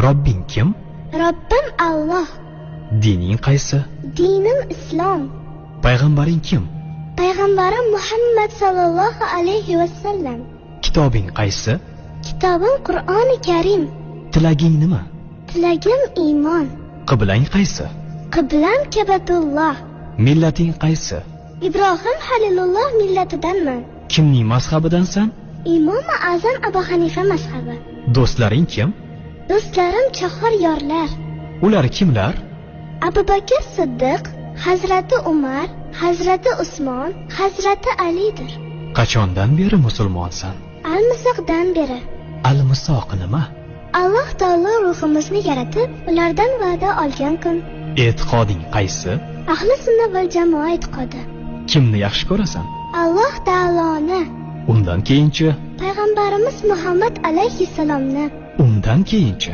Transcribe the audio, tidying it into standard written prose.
Robbing kim? Robbim Alloh. Dining qaysi? Dinim Islom. Payg'ambaring kim? Payg'ambarim Muhammad sallallohu alayhi va sallam. Kitobing qaysi? Kitobim Qur'oni Karim. Tilaging nima? Tilagim iymon. Qiblang qaysi? Qiblam Kabatulloh. Millating qaysi? Ibrohim Halilulloh millatidanman. Kimning mazhabidansan? Imomi Azam Abu Hanifa mazhabi. Do'stlaring kim? Do'stlarim chahar yorlar. Ular kimlar? Abu Bakr Siddiq, Hazrati Umar, Hazrati Usmon, Hazrati Alidir. Qachondan beri musulmonsan? Al-Misoqdan beri. Al-Misoq nima? Alloh taolo ruhimizni yaratib, ulardan va'da olgan kun. E'tiqoding qaysi? Ahli sunna val jamoa e'tiqodi. Kimni yaxshi ko'rasan? Alloh taoloni. Undan keyinchi? Payg'ambarimiz Muhammad alayhissalomni. Undan keyinchi?